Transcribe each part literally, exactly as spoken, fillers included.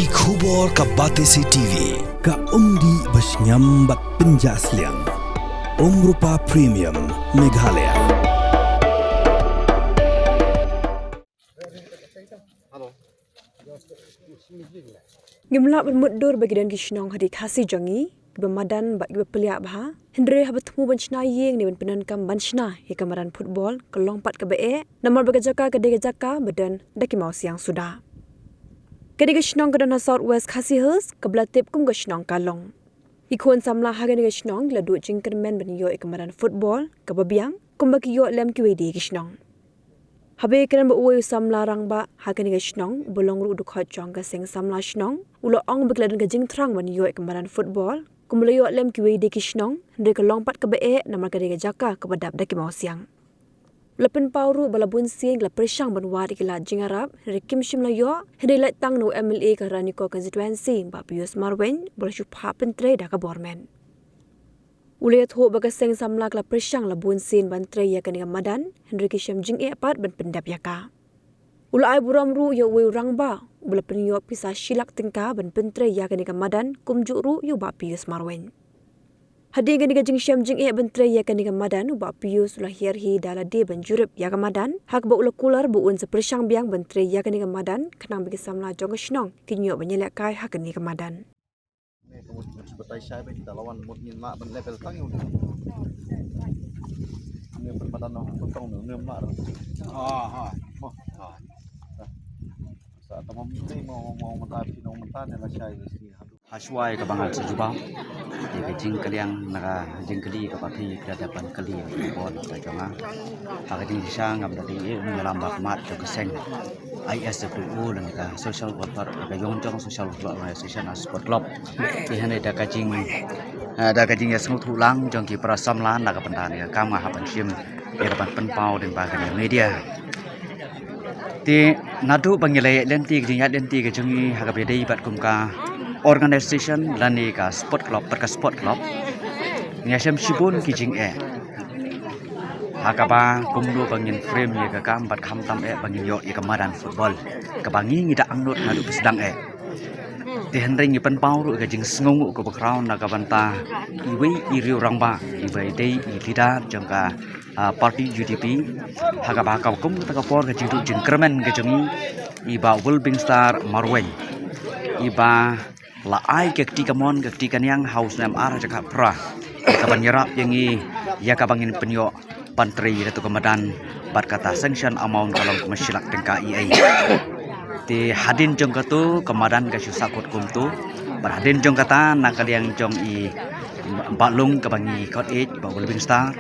Ki khubor ka Batesi T V, ka umdih ba shngiam bad pynjah sliang. Umrupa Premium, Meghalaya. Ngim lah ban mutdur ba ki don ki shnong ha ri Khasi jong ngi kiba madan bad kiba pynliah bha. Hynrei haba thmu ban shna ïing ne ban pyndonkam ban shna ïa ka madan football, ka long pat kaba eh, namar ba ka jaka ka dei ka jaka ba don da ki mawsiang suda. Ka dei ka shnong ka don ha South West Khasi Hills, kaba la tip kum ka shnong Kalong. Ki khun samla ha kane ka shnong ki la duh jingkyrmen ban ïoh ïa ka madan football kaba biang kumba ki ïoh lem kiwei de ki shnong. Haba ïakren bad uwei u samla rangbah ha kane ka shnong uba long ruh u dkhot jong ka seng samla shnong, u la ong ba ki la don ka jingthrang ban ïoh ïa ka madan football kumba la ïoh lem kiwei de ki shnong, hynrei ka long pat kaba eh namar ka dei ka jaka kaba dap da ki mawsiang. U la pynpaw ruh ba la bun sien ki la pyrshang ban wad ïa ki lad jingïarap, hynrei kim shym la ïoh, hynrei lait tang na u M L A ka Ranikor constituency, Bah Pius Marwein, ba la shu phah pyntrei da ka bor met. U la ïathuh ba ka seng samla ka la pyrshang la bun sien ban trei ïa kane ka madan, hynrei ki shem jingeh pat ban pyndep ïa ka. U la ai burom ruh ïa uwei u rangbah uba la pynïoh pisa shi lak tyngka ban pyntrei ïa kane ka madan, kumjuh ruh ïa u Bah Pius Marwein. Hadien kane ka jingshem jingeh ban trei ïa kane ka madan, u Bah Pius u la hiar hi da lade ban jurip ïa ka madan, ha kaba u la kular ba un sa pyrshang biang ban trei ïa kane ka madan khnang ba ki samla jong ka shnong kin ïoh ban ïalehkai ha kane ka madan. Ne ka mut batai shai ba kita lawan mut ngin lah ban level tang ïa u ne. Ne ban madan noh tong ne, ne mah. Ha ha. Mo. Ha. Sa tamam ni mo mo mata phi nong mata ne la shai ni. Hashwa ïa kaba ngan sa jubab ïa ka jingkylliang na ka jingkylli kaba phi la dep ban kylli ïa ka bor ka jong nga. Ha ka jingshisha ngam da dei ïa u nongïalam ba khmat jong ka seng I S W O lane ka social welfare, ka Yongjong Social Welfare Organization and Sport Club. Te hynrei da ka jing, eh, da ka jingïasngewthuh lang jong ki para samla na ka bynta ne ka kam nga hap ban shim ïa ka ban pynpaw lyngba kane ka media. Te naduh ba ngi la ïaid lynti ka jingïaid lynti ka jong ngi ha kaba ïadei bad kum ka organization lane ka sport club, bad ka sport club, ngi ïashem shibun ki jingeh ha kaba kumno ba ngin frame ïa ka kam bad khamtam eh ba ngin ïoh ïa ka madan football kaba ngi ngi da angnud naduh ba sdang eh. Te hynrei ngi pynpaw ruh ïa ka jingsngewnguh kaba khraw na ka bynta iwei i riew rangbah iba dei i leader jong ka, ah, party U D P, ha kaba ha kaba kum kata ka por ka jingduh jingkyrmen ka jong i, i Bah Wilbingstar Marwein, iba la ai ka kti kamon ka kti kaniang ha u snem ar hajar khatphra ïa ka ban ïarap ïa ngi ïa kaba ngin pynïoh ban trei ïa katu ka madan, bad kata sanction amount ka long kumba shi lak tyngka ïa i. Te hadien jong katu ka madan ka shu sahkut kumtu, bad hadien jong kata na ka liang jong i Bah Lung kaba ngi khot ïeit Bah Wilbingstar,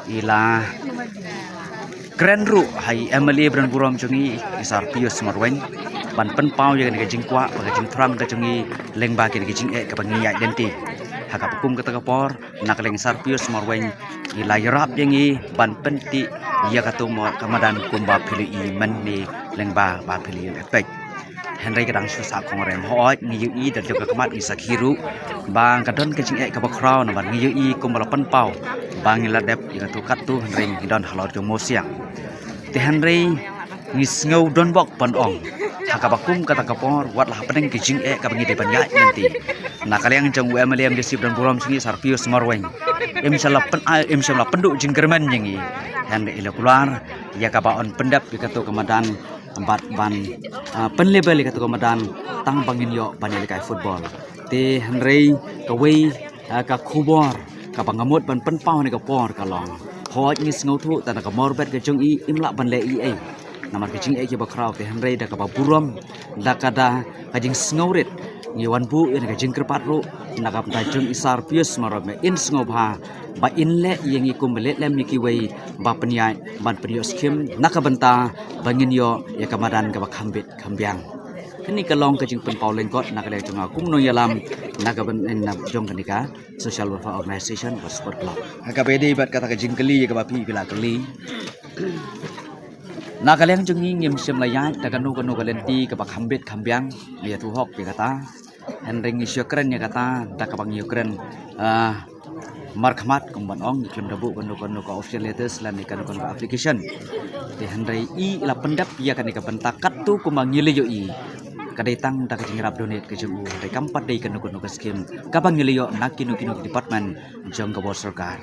i la kren ruh ha i M L A ba don burom jong ngi, i Sir Pius Marwein, ban pynpaw ïa kane ka jingkwah bad ka jingthrang ka jong ngi lyngba kane ka jingeh kaba ngi ïaid lynti. Ha kaba kum kata ka por na ka liang i Sir Pius Marwein i la ïarap ïa ngi ban pyntih ïa katu mo ka madan kumba phi la ïohi mynne lyngba ba phi la ïohi peit. Hynrei ka dang shu sah khong rem, hooid ngi ïohi da jong ka khmat ngi sakhi ruh ba ka don ka jingeh kaba khraw namar ngi ïohi kumba la pynpaw ba ngi la dep ïa katu katto hynrei ngi don halor jong mawsiang. Te hynrei ngi sngew donbok ban ong ha kaba kum kata ka por wat la hapdeng ka jingeh kaba ngi dei ban ïaid lynti, na ka liang jong u M L A M J C ba don burom jong ngi Sir Pius Marwein, im shym la pyn, im shym la pynduh jingkyrmen ïa ngi. Hynrei i la kular ïa kaba yn pyndep ïa katu ka madan bad ban, ah, pynlevel ïa katu ka madan tang ba ngin ïoh ban ïalehkai football. Te hynrei kawei, ah, ka khubor kaba nga mut ban pynpaw ha kane ka por ka long, hooid ngi sngewthuh tang da ka morbet ka jong i im lah ban leh ei ei namar ka jingeh kiba khraw, te hynrei da kaba burom, da ka, da ka jingsngewrit ngi wan buh ïa ka jingkyrpad ruh na ka bynta jong i Sir Pius Marwein ba in sngewbha ba in leh ïa ngi kumba leh lem ïa kiwei ba pynïaid ban pynïoh skim na ka bynta ba ngin ïoh ïa ka madan kaba kham bit kham biang. Kane ka long ka jingpynpaw lyngkot na ka liang jong nga kum u nongïalam na ka bynta jong kane ka Social Welfare Organization bad Sport Club. Ha kaba ïadei bad kata ka jingkylli ïa kaba phi phi la kylli, na ka liang jong ngi ngim shym la ïaid da kano kano ka lynti kaba kham bit kham biang, ngi ïathuh hok ïa kata. Hynrei ngi shu kren ïa kata da kaba ngi kren, ah, markhmat kum ban ong, ngi khlem da buh kano kano ka official letters lane kano kano ka application. Te hynrei i la pyndep ïa kane ka bynta katto kumba ngi la ïohi. ka dei tang da ka jingïarap donate ka jong u, hynrei kam pat dei kano kano ka skim kaba ngi la ïoh na kino kino ki department jong ka bor sorkar.